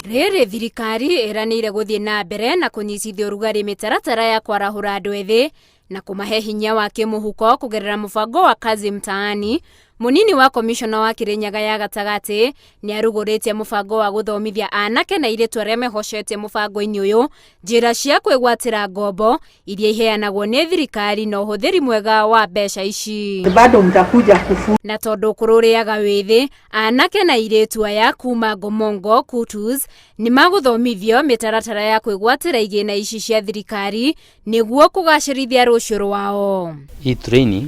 Rĩrĩ thirikari ĩranĩire gũthiĩ na mbere na kũnyitithia ũrugarĩ mĩtaratara ya kwarahũra andũ ethĩ na kũmahe hinya wa kĩmũhuko kũgerera mũbango wa Kazi Mtaani. Mũnini wa komishona wa Kĩrĩnyaga ya gatagatĩ nĩ arugũrĩtie mũbango wa gũthomithia anake na airĩtu arĩa mehocetie mũbango-inĩ ũyũ njĩra cia kwĩgwatĩra ngombo iria iheanagwo nĩ thirikari na ũhũthĩri mwega wa mbeca ici. Bado mtakuja kufu. Na tondũ ũkũrũ ũrĩaga wĩthĩ, anake na airĩtu aya kuma Ngomongo Kutus nĩ magũthomithio mĩtaratara ya kwĩgwatĩra igĩna ici cia thirikari nĩguo kũgacĩrithia rũciũ rwao. Hii training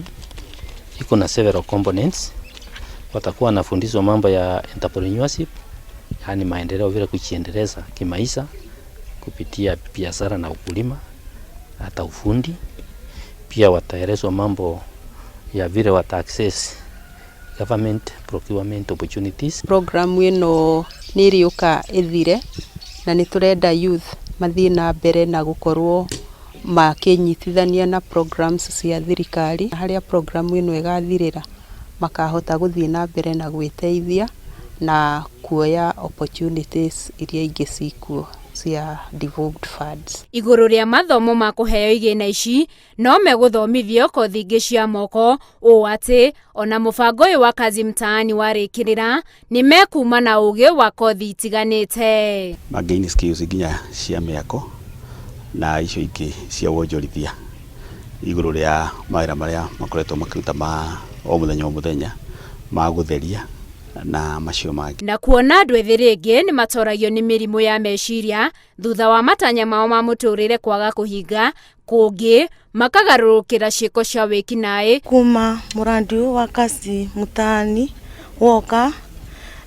iko na several components. Watakuwa wanafundishwa mambo ya entrepreneurship, yaani maendeleo vile kujiendeleza kimaisha kupitia biashara na ukulima, hata ufundi. Pia wataelezwa mambo ya vile wata access government procurement opportunities. Programu ĩno nĩ ĩrĩũka ĩthire na nĩ tũrenda youth mathiĩ na mbere na gũkorwo makĩnyitithania na programs cia thirikari. Harĩa programu ĩno ĩgathirĩra makahota gũthiĩ na mbere na gwĩteithia na kuoya opportunities iria ingĩ cikuo cia devolved funds. Igũrũ rĩa mathomo ma kũheo igĩna ici no megũthomithio kothi ingĩ cia moko ũũ atĩ ona mũbango ũyũ wa Kazi Mtaani warĩkĩrĩra nĩ mekuma na ũgĩ wa kothi itiganĩte. Magain skills nginya cia mĩako na icio ingĩ cia wonjorithia igũrũ rĩa mawĩra marĩa makoretwo makĩruta ma o mũthenya o mũthenya ma gũtheria na macio mangĩ. Na kuona andũ ethĩ rĩngĩ nĩ matoragio nĩ mĩrimũ ya meciria thutha wa matanya mao ma mũtũrĩre kwaga kũhinga, kũngĩ makagarũrũkĩra ciĩko cia wĩkinaĩ. Kuma mũrandi ũyũ wa Kazi Mtaani woka,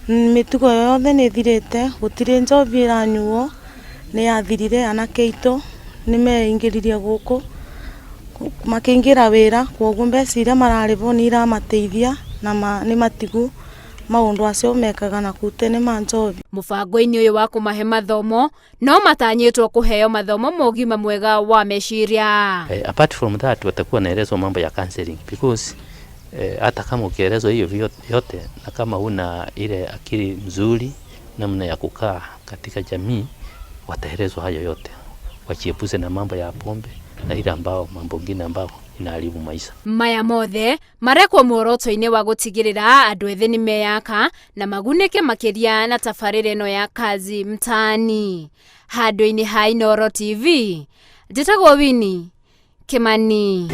mĩtugo yothe nĩ ĩthirĩte, gũtirĩ njohi ĩranyuo, nĩ yathirire, anake aitũ nĩ meingĩririe gũkũ makĩingĩra wĩra, koguo mbeca iria mararĩhwo nĩ iramateithia na nĩ matigu maũndũ acio mekaga na kũu tene ma njohi. Mũbango-inĩ ũyũ wa kũmahe mathomo no matanyĩtwo kũheo mathomo ma ũgima mwega wa meciria. Apart from that, watakuwa naelezwa mambo ya counseling because hata kama ukielezwa hiyo yote na kama una ile akili mzuri namna ya kukaa katika jamii, wataelezwa hayo yote, wajiepushe na mambo ya pombe na ile ambao mambo mengine ambao inaharibu maisha. Maya mothe marekwo muoroto-inĩ wa gũtigĩrĩra andũ ethĩ nĩ meyaka na magunĩke makĩria na tabarĩra ĩno ya Kazi Mtaani. Handũ-inĩ ha Inooro TV, njĩtagwo Winnie Kimani.